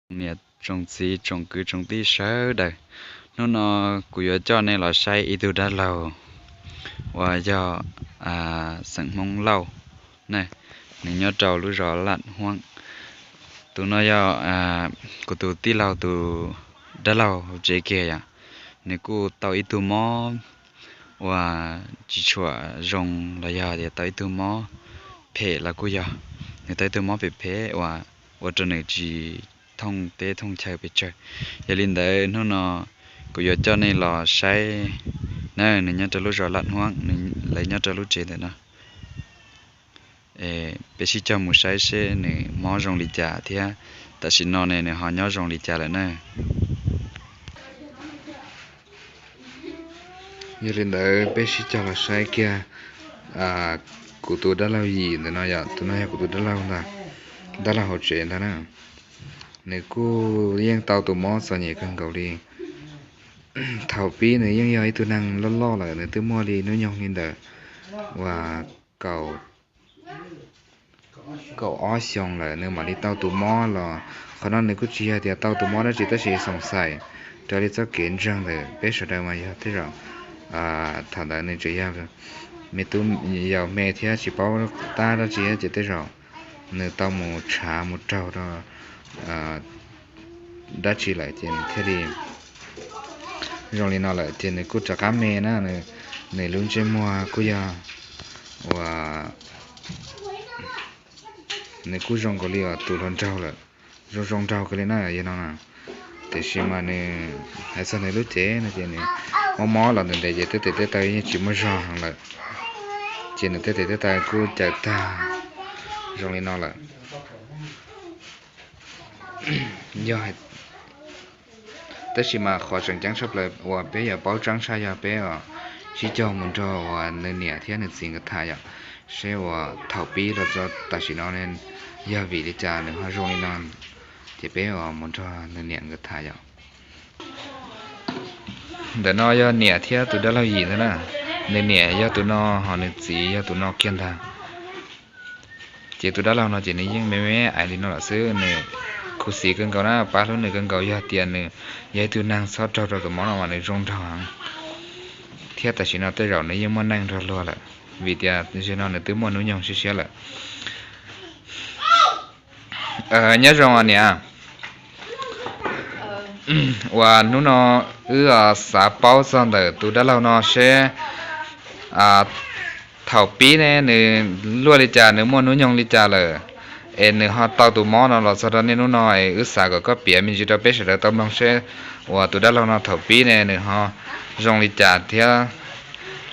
Niam tsoom txiv tsoom kwv tsoom tij sawv daws, hnub no kuv yuav coj nej los saib ib tug dab laug uas yog xeem Hmoob Lauj na, nws nyob rau lub zos Laj Huab. Tus no yog kuv tus tij laug tus dab laug hauv tsev kiag yom. Nws kuj tau ib tug mob uas tsis tshua zoo los yog tias tau ib tug mob phem los kuj yog. Nws tau ib tug mob phem phem uas ua rau nws tsis thooj teb thooj chaw pes tsawg. Yog li ntawd hnub no kuv yuav coj nej los saib na, nws nyob rau lub zos Laj Huab, lawv nyob rau lub tsev ntawm no. Peb sib cog mus saib seb nws mob zoo li cas thiab tam sim no ne nws ho nyob zoo li cas lawm na. Yog li ntawd peb sib cog los saib kiag kuv tus dab laug Yim ntawm no yom, tus no yog kuv tus dab laug ntag, dab laug hauv tsev ntag na. Nws kuj yeej tau tus mob txom nyem kawg nkaus li. Thaum pib nws yeej yog ib tug neeg loj loj lawm, nws twb muaj li hnub nyoog li ntawm uas kaum kaum ob xyoos lawm nws mam li tau tus mob los qhov no nws kuj tsis yog tias tau tus mob dab tsi tab sis xoom xaim raws li txoj kev ntseeg ntawm peb sawv daws mas yog tej zaum thaum ntawd nws tseem yog me tub yau me thiab tsis paub tab dab tsi ces tej zaum nws tau mus tshav mus raug rau dab tsi lawm ces nws thiaj li zoo li no lawm ces nws kuj rov qab me na. Nws lub ntsej muag kuj yog uas nws kuj zoo nkaus li uas tus hluas nraug lawm, zoo zoo nraug kawg li na yog no. Tiam sis mas nws hais txog nws lub cev no ces nws mob mob los ntev ntev ces tej tes tej taw yeej tsis muaj zog heev lawm, ces nws tej tes tej taw kuj cawm tag zoo li no lawm. Yog tab sis mas qhov tseem ceeb tshaj plaws uas peb yuav paub tseeb tshaj yog peb sib cog mus nrog uas nws niam thiab nws txiv nkawd tham yom, seb uas thaum pib los txog tam sim no yog vim li cas nws ho zoo li no, ces peb uas mus nrog nws niam nkawd tham yom. Ntawm no yog niam thiab tus dab laug Yim ntag na. Nws niam yog tus no, ho nws txiv yog tus no kiag ntag. Ces tus dab laug no ces nws yeej me me ais li no lawm xwb, nws khuv xim kawg nkaus na, pab hlub nws kawg nkaus, yog tias nws yog ib tug neeg txhob raug rau tus mob no mas nws zoo nraug heev. Thiab tam sim no tej zaum nws yeej muaj neej nrog luag lawm, vim tias zaum no nws twb muaj hnub nyoog siab siab lawm. Nyob zoo niam, uas hnub no wb xav paub txog ntawm tus dab laug no seb thaum pib ne nws luaj li cas, nws muaj hnub nyoog li cas lawm, es nws ho tau tus mob no los txog rau niaj hnub no es wb xav kom koj piav me ntsis rau peb sawv daws tau mloog seb uas tus dab laug no thaum pib ne nws ho zoo li cas thiab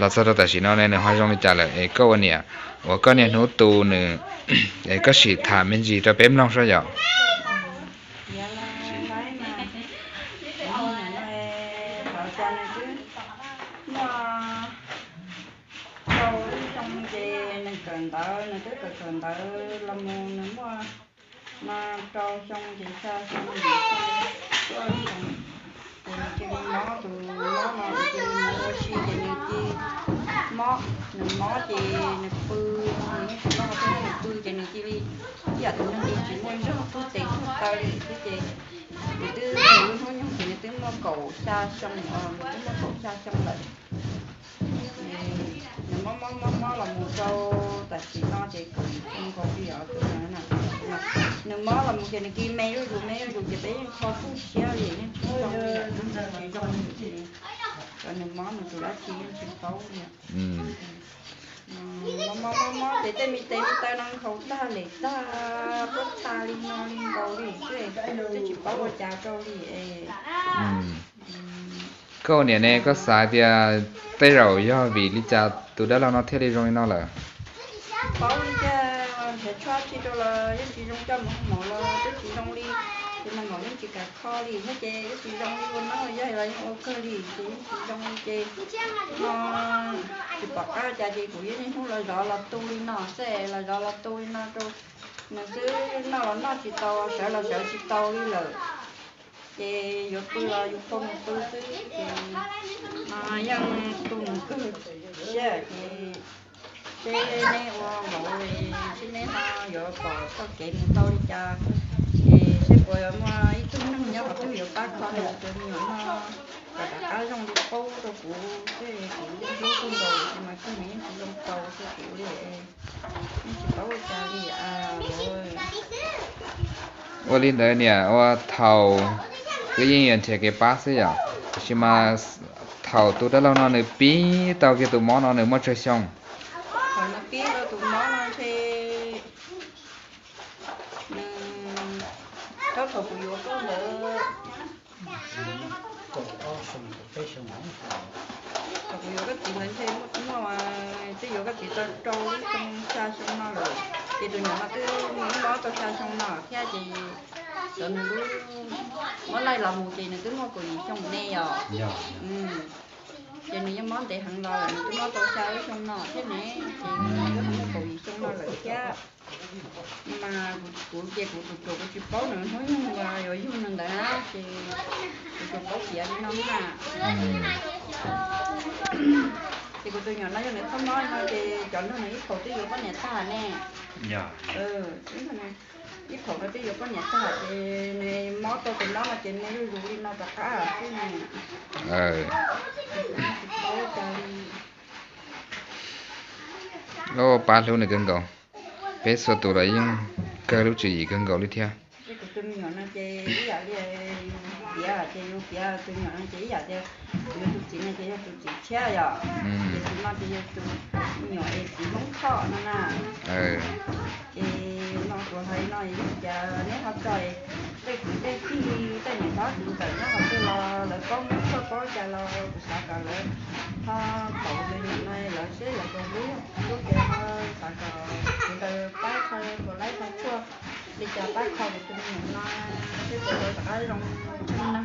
los txog rau tam sim no ne nws ho zoo li cas lawm. Es koj ua niam uas koj niaj hnub tu nws, es koj sim tham me ntsis rau peb mloog saib yom. Rau xyoo ces nws kawm ntawv, nws twb kawm kawm ntawv los mus nws muaj no rau xyoo ces xya xyoo, ces nws cia li mob tus mob no, nws cia li mus ua si ces nws cia li mob, nws mob ces nws pw, nws yeej tsis muaj qhov twg nws pw ces nws cia li ib yam tus neeg li tsis muaj zog tug tes tug taw li thiab ces nws twb nws lub hnub nyoog ces nws twb muaj kaum xya xyoo, nws twb muaj kaum xya xyoo lawm. Nws mob mob mob mob los mus rau tam sim no ces kaum xyoo nkaus li os. Nws mob los mus ces nws cia li me zuj zus me zuj zus ces peb yeej kho txog siab li yeej tsis zoo li, tsis zoo li ces cov nws mob nws tus dab tsi yeej tsis paub li. Mob mob mob ces tej me tes me taw no nkhaus tag lem tag, pob txha li no li nkaus li xwb, twb tsis paub ua cas rau li es. Koj niam ne, koj xav tias tej zaum yog vim li cas tus dab laug no thiaj li zoo li no lawm? Paub li cas, nrhiav tshuaj tsis rau los yeej tsis zoo, coj mus hoo maum los twb tsis zoo li, ces hoo maum yeej tsis kam kho li thiab ces yeej tsis zoo li, ua neeb ua yaig los yeej ua kawg li ces yeej tsis zoo li ces no tsis pom qab cas ces kuv yeej niaj hnub los zov los tu li no xwb, los zov los tu li no rau nws xwb, noj los noj tsis tau, sawv los sawv tsis tau li lawm. Ces yuav pw los yus kho mus pw xwb ces no yeej tu nws kawg siab ces seb neb ua vauv li, seb neb ho yuav pom txoj kev mus tau li cas, ces seb Uas muaj ib tug neeg nyob qhov twg yuav pab kho nws tus me nyuam no kom rov qab zoo li paub rau kuv, kuv hlub kawg nkaus, tab sis mas koj nws yeej tsis zoo tau rau kuv li. Yeej tsis paub ua cas li. Ua li ntawd niam, ua thaum wb yeej yuav nrhiav kev pab xwb yom, tab sis mas thaum tus dab laug no nws pib tau kiag tus mob no nws muaj tsawg xyoo? Thaum nws pib tau tus mob no ntshe nws, thaum kuv yuav koj ntawd, thaum kuv yuav koj txiv ntawd ntshe muaj, twb yuav koj txiv tau rau lub xyoo xya xyoo no lawm, ces tus nyuam no twb mob tau xya xyoo no thiab ces cov nws lub, muab laij los mus ces nws twb muaj kaum yim xyoo ne yom. Ces nws yeej mob ntev heev los lawm, nws twb mob tau xya lub xyoo no thiab ne, ces nws twb muaj kaum yim xyoo no lawm thiab. Mas kuv ces kuv tus ruam kuv tsis paub nws hnub nyoog uas yuav yug nws ntawd na, ces kuv tsuas paub piav li no na. Ces kuv tus nyuam no yog nws txhob mob no ces cov nrog nws ib phaum twb yuav poj niam tag ne. Ib phaum no twb yuav poj niam tag ces nws mob tau tus mob no ces nws zuj zus li no rov qab xwb ne. Tsis paub cas li. Lub pab hlub nws kawg nkaus, peb txhua tus los yeej kawg lub tswv yim kawg nkaus li thiab. Kuv tus me nyuam no ces ib yam li yus piav ces yus piav tus nyuam no ces ib yam tias kuv tus txiv no ces yog tus txiv tshiab yom, ces tus no ces yog tus me nyuam es txiv Hmoob Thoj no na. Ces no kuv hais no yog tias neb ho tso tej kwv tej tij tej niam tab kwv ntxawm nyob qhov twg los lawv paub muab tshuaj paub cas los kuv xav kom lawv ho tau tus me nyuam no lawv seb lawv puas hlub, hlub ces ho xav kom sawv daws pab kho, puas laib kho tshuaj li cas pab kho kuv tus me nyuam no seb puas tau rov qab zoo neeg rau kuv na.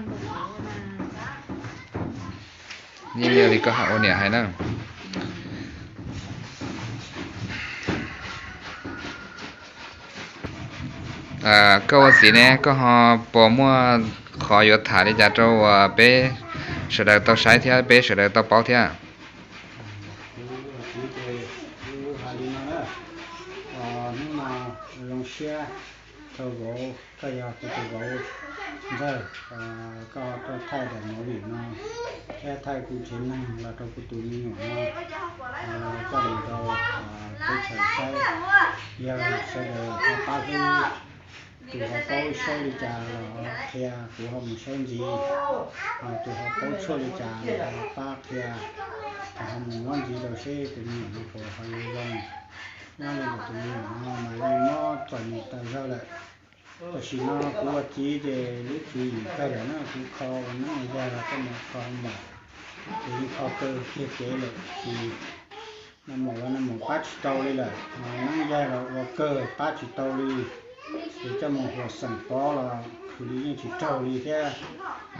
Yeej yog li koj ua niam hais na. Koj ua txiv ne, koj ho puas muaj qhov yuav tham li cas rau uas peb sawv daws tau saib thiab peb sawv daws tau paub thiab? Kuv ua txiv ces kuv hais li no na, hnub no zoo siab rau vauv, koj yog kuv tus vauv ntxawg, koj tuaj thaij daim movie no thiab thaij kuv tsev neeg los rau kuv tus me nyuam no coj mus rau teb chaws saib. Yog sawv daws ho pab hlub, tus ho paub saib li cas los qhia kuv ho mus saib ntxiv, tus ho paub tshuaj li cas los ho pab qhia, ho mus muab ntxiv rau seb tus me nyuam no puas ho yuav zoo. Nyob li ntawm tus me nyuam no mas yeej mob txom nyem tas zog lawm. Tam sim no kuv ua txiv ces lub tswv yim kawg lawm na, kuv kho ua neeb ua yaig los koj mus kho mom, ces yeej kho kawg kiag kev lawm, ces noj mom los noj mom pab tsis tau li lawm, neeb yaig los ua kawg pab tsis tau li, ces coj mus huam xeem pov los khwv li yeej tsis raug li thiab.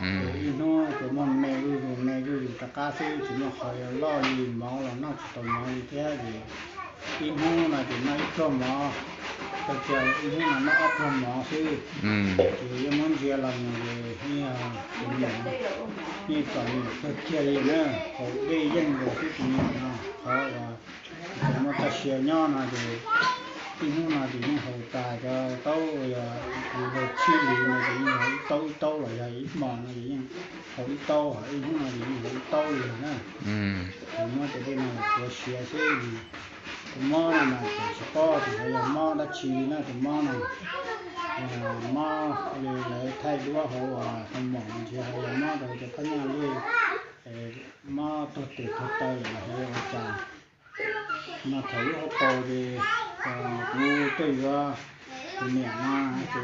Ces ib hnub ces muaj me zuj zus me zuj zus rov qab xwb, tsis muaj qhov yuav loj li, mov los noj tsis tau mov li thiab. Ces ib hnub no ces noj ib pluag mov, kawg kiag ib hnub no noj ob pluag mov xwb. Ces yuav muab ntsia los mus ces yeej, yeej txom nyem kawg kiag li na, haus dej yeej nkaus xwb tus me nyuam no. Qhov uas muaj txoj sia nyob no ces ib hnub no ces yeej haus tas cov taub, yog yus haus tsib hlis no ces yeej haus ib taub ib taub, los yog ib hmos no ces yeej haus ib taub, ib hnub no ces yeej haus ib taub li na. Ces muab cov dej no los tuav siav xwb. Tus mob no mas tsis paub tias yog mob dab tsi li na, tus mob no mob li lawv thaij duab hauv, hauv mom no ntshe yog mob rau cov phab nyaj luj, mob tuag tes tuag taw los yog ua cas. Mas thaum lub hauv paus ces kuv tuaj yuav tus niam no ces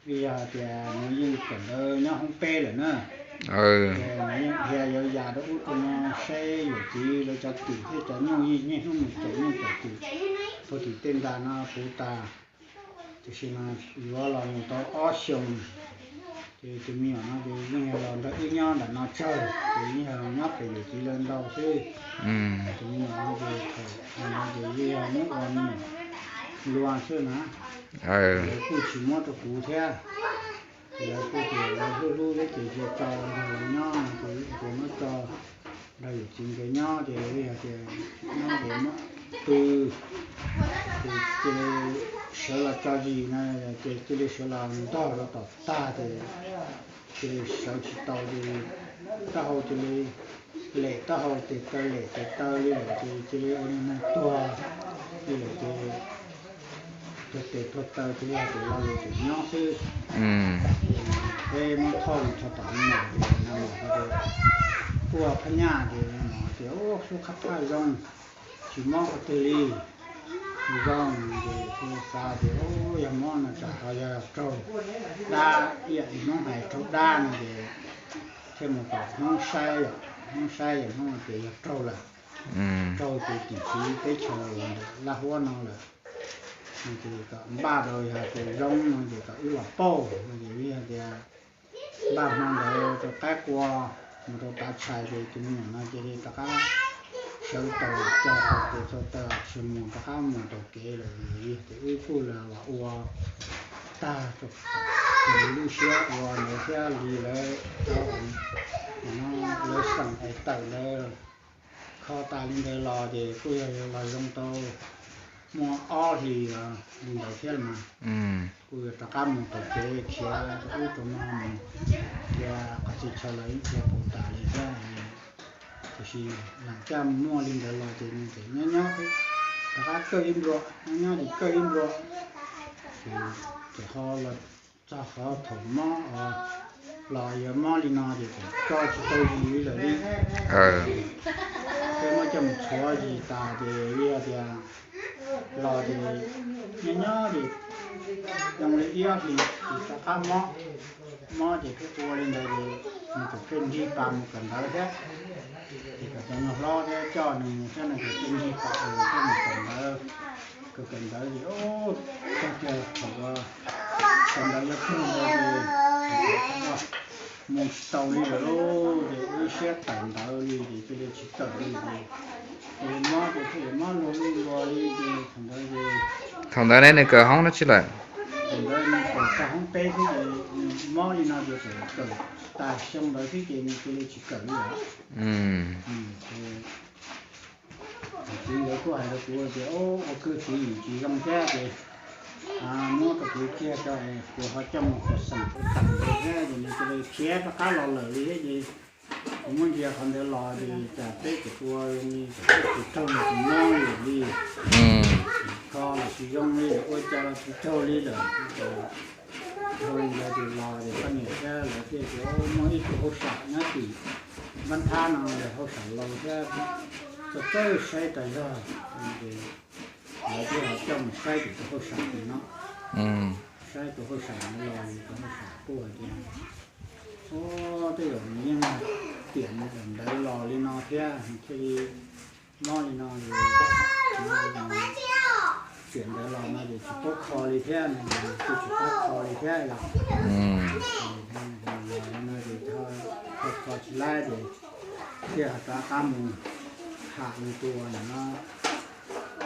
vim yog hais tias nws yeej kawm ntawv nyob hoob peb lawm na. Ces nws yeej dhia yuav yas rau ub rau no saib yawm txiv lawv cov twm thiab cov nyuj, yeej niaj hnub mus caum nyuj caum twm puag tim tej ntag no puv tas. Tiam sis mas yuav los mus tau ob xyoos, ces tus me nyuam no ces yeej yog los nrog wb nyob ntawm no tsawg, ces yeej yog nyob pem yawm txiv lawv ntau xwb. Tus me nyuam no ces thaum no ces yeej yog muab ua me nyuam luag xwb na. Lawv kuj tsis muab rau kuv thiab, ces lawv kuj tias lawv hlub hlub thiab ces cia tso nrog lawv nyob no ces kuv muab tso nrog yawm txiv nkawd nyob ces yog tias nyob ces muab pw, Cia li sawv los tso zis no, ces cia li sawv los ntog rau tom tag ces cia li sawv tsis tau ces taub hau cia li lem taub hau tes taw lem tes taw li lawm ces cia li ua li neeg tuag li lawm ces tuag tes tuag taw ces yog tus lo lus tseem nyob xwb. Peb muab thauj mus txog tom no ces no kuj ua phab nyaj ces no tias ub, xub qab thaj zoo, tsis mob qhov twg li, zoo. Ces kuj xav tias ub, yog mob no tsam ho yog raug dab, ib yam li Hmoob hais raug dab no ces thiaj mus tom Hmoob saib, Hmoob saib yog Hmoob tias yog raug lawm, raug tus tim txiv teb chaws laj huab no lawm. No ces kom npaj rau yog tus zoo no ces kom wb los pauj no ces wb yog tias npaj hmo ntawd rov qab qua mus rau tav tshais ces tus me nyuam no cia li rov qab sawv tau, coj tau tes tau taw tsis mus, rov qab mus taug kev lawm. Yog tias wb kuj los ua tag rau lub siab ua ntawd thiab li lawv, lawv xeem es tawm lawv kho tas li ntawd los ces kuj yog los zoo tau muaj ob hlis li ntawd thiab los mas kuj yuav rov qab mus taug kev khiav rau ub rau no mus, khiav qhov txhia chaw los yeej khiav puas tas li thiab. Tiam sis lam caj muaj li ntawd los ces nws tseem nyob nyob, rov qab kawj ib nplua, nyob nyob ces kawj ib nplua, ces ho los txog qhov thaum mob los yuav mob li no ces tseem tso tsis tau zis li lawm li. Peb muab coj mus tshuav zis tas ces yog tias los ces nyob nyob ces zoo li ib ob hlis ces rov qab mob, mob ces pheej ua li ntawd ces nws tseem pheej nrig pas mus kawm ntawv thiab. Ces kom cov nyuag hlob thiab coj nws thiab no ces pheej nrig pas mus thiab mus kawm ntawv, kawm kawm ntawv ces ub, txog kiag thaum kawm ntawv yuav kawg ntawd ces mus tsis tau li lawm lauj, ces wb siab tawm ntawd li ces cia li tsis kawm li ces, ces mob ces thiaj li mob luag luag li ces thaum ntawd ces, thaum ntawd ne nws kawm hoob dab tsi lawm? Thaum ntawd nws kawm txog hoob peb xwb ces nws mob li no ces tseem kawm tas xyoo ntawd xwb ces nws cia li tsis kawm li lawm. Ces txiv nkawd kuj hais rau kuv tias, ua kawg txiv tsis zoo thiab ces muab rau kuv kiag tso, kuv ho coj mus kom xeem kuv tawm ntawd thiab ces nws cia li khiav rov qab los lawm li thiab ces kuv muab ntsia qhov ntawd los ces cas peb cov tua zoo li cov peb tus raug nws tus mob li lawm li, kho los tsis zoo li, ua cas los tsis raug li lawm. Dhau li ntawd ces los ces poj niam thiab lawv thiaj tias muaj ib tug hauj sam nyob tim npab nthab no, hauj sam laus thiab txawj txawj saib tas zog, ces lawv thiaj coj mus saib tim tus hauj sam no. Saib tus hauj sam no los ces tus hauj sam kuj hais tias, o, tej zaum nws yeej tiam nws daim ntawv los li no thiab nws thiaj li mob li no, tiam ntawv los no ces tsis paub kho li thiab no, kuj tsis paub kho li thiab los. Los li no ces kho tsis laib ces thiaj rov qab mus tham nws tus uas nim no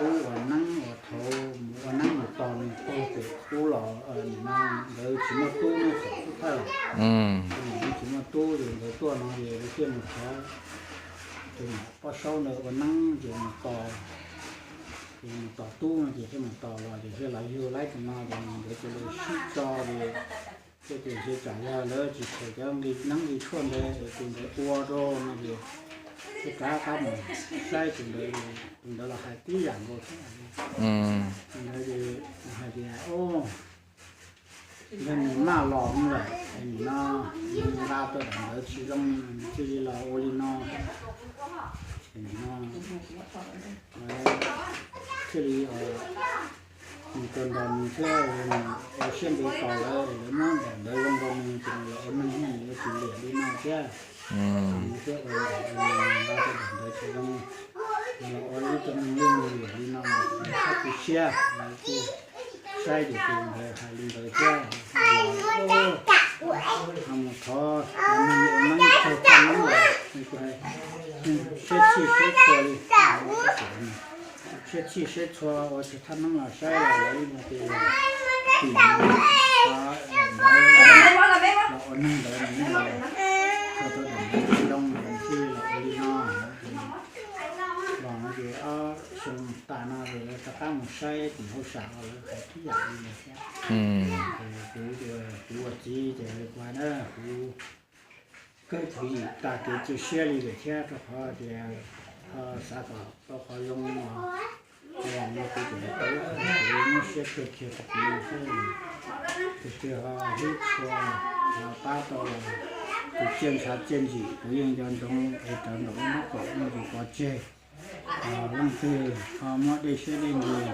qub uas neeb uas thaud mus ua neeb mus tos nws tag pem qub los nim no nkawd tsis muaj tub ne, thaum xub thawj los tsis muaj tub ces nkawd tuaj no ces lawv thiaj mus thov, ces poj saub ntawd ua neeb ces mus tos, ces mus tos tub no ces thiaj mus tos los ces thiaj los yug laib tus no ces nkawd cia li sib tso ces thiaj tias ntshe tsam yog lawv tsis khaws cov nqi neeb nqi tshuaj ntawd es tus ntawd ua rau no ces thiaj rov qab mus saib tus ntawd, tus ntawd los hais tib yam nkaus thiab. Tus ntawd ces hais tias, o, yog nws maj los no lawm es nim no nqa tau daim ntawv tsis zoo, nws thiaj li los ua li no. Nim no thiaj li mus txog nrog nws thiab, ua siab ntev tos lawv, lawv muab daim ntawv zoo rau nws ces nws los ua neeg nws yuav tsis liam li no thiab. Nws thiaj ua nqa tau daim ntawv tsis zoo, los ua ib tug neeg liam li no, nws txhob tu siab. Saib ces tus ntawd hais li ntawd thiab, mus thov neeb txog thaj neeb los, siab txhij siab txhua li, siab txhij siab txhua ua tsis thaj neeb los saib los lawv ib no ces tim ntawd los ua neeg ntawd nws yeej los txog tau daim ntawv tsis zoo, nws thiaj los ua li no. Los no Ces ob xyoo tas no ces lawv rov qab mus saib tim hauj sam los lawv hais ib yam li ntawd thiab. Kuv, kuv ua txiv ces kuv hais na, kuv khwv txhua yim tag kev cia siab li lawm thiab, rau qhov tias xav kom tau qhov zoo no, kuv tseem tau kev nyuaj siab kawg kiag rau kuv xwb. Tus twg ho hlub tshua, ho pab tau los tus ciaj ntshav ciaj ntsim kuv yeej nco ntsoov es rawv nraum ub nraub qaum yeej tsis pov tseg. Leej twg ho muab dej siab dej ntsws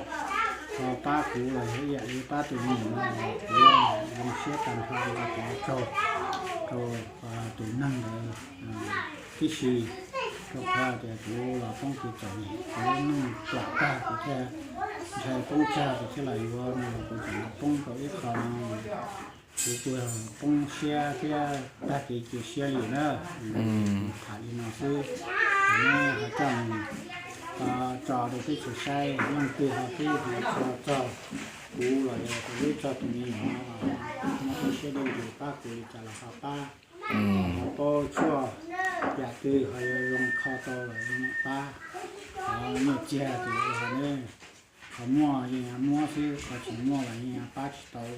ho pab kuv los yog ib yam li pab tus me nyuam no, kuv yeej zoo siab tag nrho li, kuv ua tsaug rau tus neeg ntawd tib si, rau qhov tias kuv los poob kev txom nyem, kuv lub neej plam tag kuv thiaj ntshai poob tsag kuv thiaj los yuav no los kuv tseem los poob rau ib qho no. Kuv kuj poob siab thiab tag kev cia siab li na. Tham li no xwb, neb ho coj mus tso rau peb txhua saib, leej twg ho twb ho txog txog kuv los yog kuv twb txog tus me nyuam no, muab dej siab dej ntsws pab kuv li cas los ho pab, ho paub tshuaj yam twg ho yuav zoo kho tau los yeej pab. Qhov nyiaj txiag ces neb, qhov muaj yeej muab xwb, qhov tsis muaj los yeej pab tsis tau,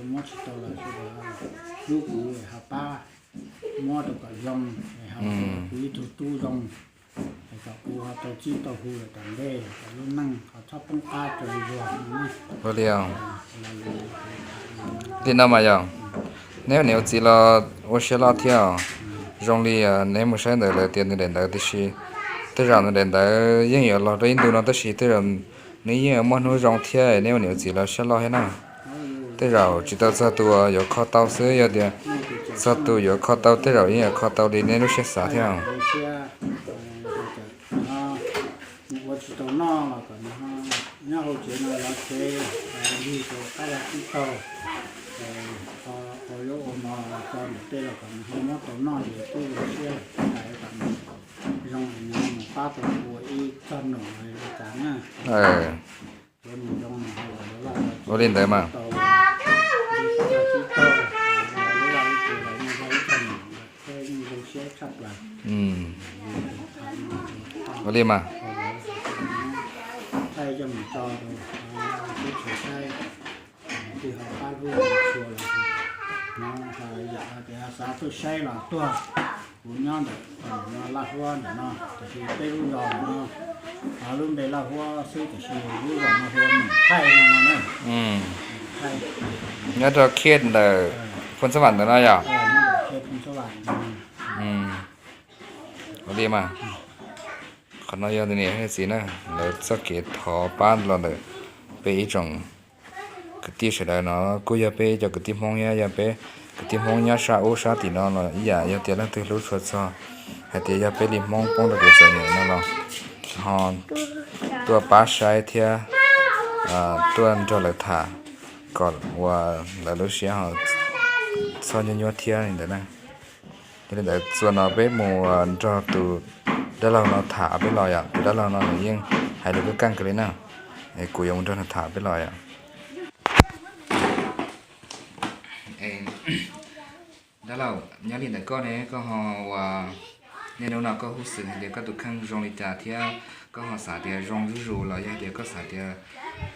muab tsis tau los sawv daws hlub kuv es ho pab muab rau kom zoo, es ho ua kuv ib tug tub zoo, es kom kuv ho tau txib tau hu lawm tom ntej, kom lub neej ho txhob poob qab rau zuag. Ua li os. Li no mas yog neb ua niam ua txiv los ua siab loj thiab os. Zoo li neb mus saib ntawd lawv tias nws daim ntawv, tiam sis tej zaum nws daim ntawv yeej yuav los rau ib ntu no, tab sis tej zaum nws yeej yuav muaj hnub zoo thiab, neb ua niam ua txiv los siab loj thiab na. Tej zaum tsis tau txog tus yuav kho tau xwb, yog tias txog tus yuav kho tau tej zaum yeej yuav kho tau li neb lub siab xav thiab. Ua tsis tau noj los kom nws ho nyob hauv tsev no lov tsev, lig rau qab lag tib taug, ua zaub ua mov los tso ntawm tej los kom nws ho muab tau noj ces twb zoo siab lawm, kom nws zoo nws ho mus pab tau ua ib txog num li cas na. Ua li ntawd mas. Ua li mas. Twb ho pab hlub tshua los no, yam tias xav tuaj saib los tuaj. Kuv nyob ntawm no Laj Huab ntawm no, tiam sis peb lub zos ntawm no, lub npe Laj Huab xwb tiam sis lub zos no hu ua Num Thaij no no na. Nyob rau khiaj ntawm Phoos Xab Vam ntawm no yom. Ua li mas. Qhov no yog tus niam txiv na, lawv txoj kev thov pab los ntawm peb ib tsoom kwv tij sawv daws no, kuj yog peb cov kwv tij Hmoob thiab, yog peb kwv tij Hmoob nyob sab ub sab tim no los ib yam, yog tias leej twg hlub tshua txog hais tias yog peb li Hmoob poob rau kev txom nyem no los ho tuaj pab saib thiab tuaj nrog lawv tham kom uas lawv lub siab ho txhob nyuaj nyuaj thiab li ntawd na. Yog li ntawd txuas no peb mus nrog tus dab laug no tham peb los yom, tus dab laug no nws yeej hais lus kab kaj kawg li na. Es kuv yuav mus nrog nws tham peb los yom. Dab laug, nyob li ntawm koj ne, koj ho uas niaj hnub no koj hub xwm hais tias koj tus kheej zoo li cas thiab koj ho xav tias zoo zuj zus los yog tias koj xav tias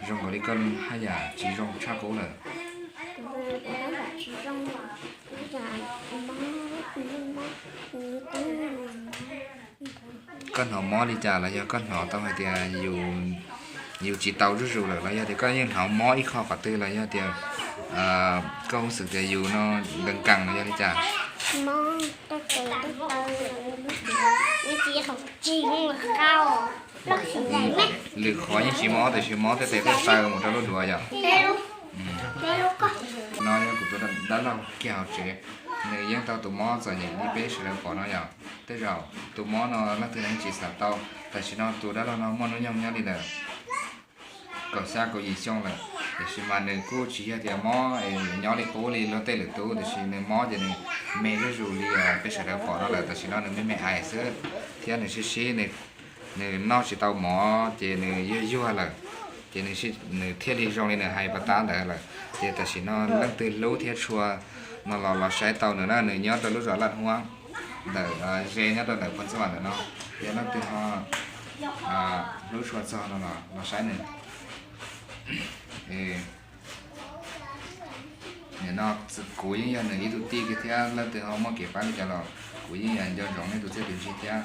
zoo nkaus li koj haj yam tsis zoo tshaj qub lawm? Koj hnov mob li cas los yog koj hnov tau hais tias yus tsis tau zuj zus lawm los yog tias koj yeej hnov mob ib qho qhov twg los yog tias koj hub xwm tias yus no nkees nkees los yog li cas? Lwm qhov yeej tsis mob tiam sis mob tej tes tej taw mus rau lub duav yom. No yog kuv tus dab laug kiag hauv tsev, nws yeej tau tus mob txom nyem li peb sawv daws pom no yom. Tej zaum tus mob no leej twg yeej tsis xav tau, tam sim no tus dab laug no muaj hnub nyoog nyob li ntawd kaum xya kaum yim xyoo lawm, tiam sis mas nws kuj tsis yog tias mob nyob li qub li luag tej lwm tus, tiam sis nws mob ces nws me zuj zus li peb sawv daws pom no lawm. Tam sim no nws me me ais xwb, thiab nws sib sib, nws noj tsis tau mov ces nws yuag yuag lawm, ces nws thiaj li zoo li nws hais pas tab ntawd lawm. Ces tam sim no leej twg hlub thiab tshua no los los saib tau nws na, nws nyob rau lub zos Laj Huab ntawm ze nyob rau ntawm Phoos Xab Vam ntawm no. Yog leej twg ho hlub tshua txog no los saib nws. Nim no kuv yeej yog nws ib tug tij kiag thiab, leej twg ho muaj kev pab li cas los kuv yeej yog nco ntsoov nej tus txiaj tus ntsig thiab.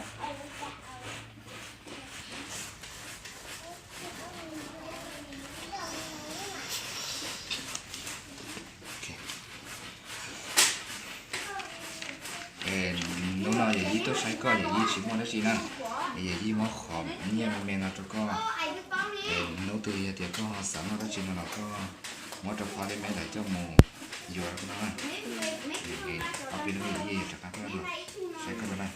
Hnub no yawm yij tuaj saib koj, yawm yij tsis muaj dab tsi na, yawm yij muab qhov nyiaj me me no rau koj. Hnub twg yog tias koj xav noj dab tsi no los koj muab rau phab deb me lawm coj mus yuav rau koj no. Ob peb hnub yawm yij rov qab tuaj saib koj dua na.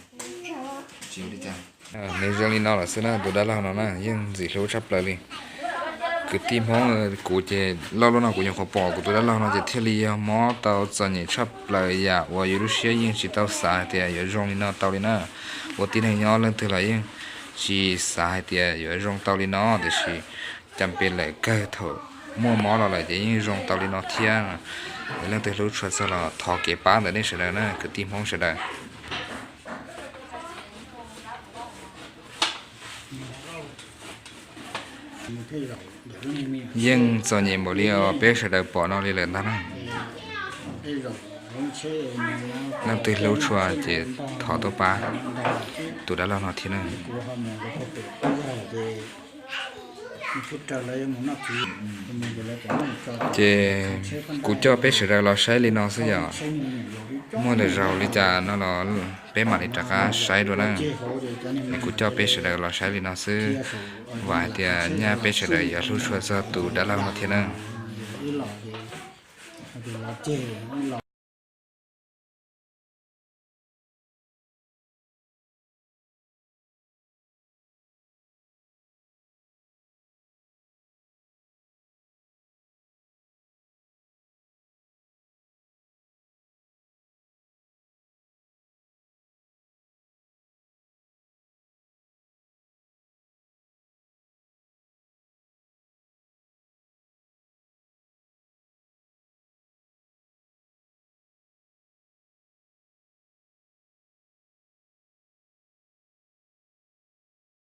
Tsis ua li cas. Nws zoo li no lawm xwb na, tus dab laug no na yeej ntxim hlub tshaj plaws li. Kwv tij Hmoob, kuv ces loj loj no kuv nyuam qhuav pom kuv tus dab laug no ces thiaj li yog mob tau txom nyem tshaj plaws yam uas yus lub siab yeej tsis tau xav hais tias yuav zoo li no tau li na. Ua tib neeg nyob leej twg los yeej tsis xav hais tias yuav zoo tau li no, tiam sis cas pes lawm kawg thaum muaj mob los lawm ces yeej zoo tau li no thiab. Leej twg hlub tshua txog los thov kev pab ntawm nej sawv daws na, kwv tij Hmoob sawv daws. Yeej txom nyem npaum li uas peb sawv daws pom no li lawm ntag na. Leej twg hlub tshua ces thov tuaj pab tus dab laug no thiab na. Ces kuv coj peb sawv daws los saib li no xwb yom. Muaj lwm zaus li cas no los peb mam li rov qab saib dua na. Es kuv coj peb sawv daws los saib li no xwb, vam hais tias nyaj peb sawv daws yuav hlub tshua txog tus dab laug no thiab na.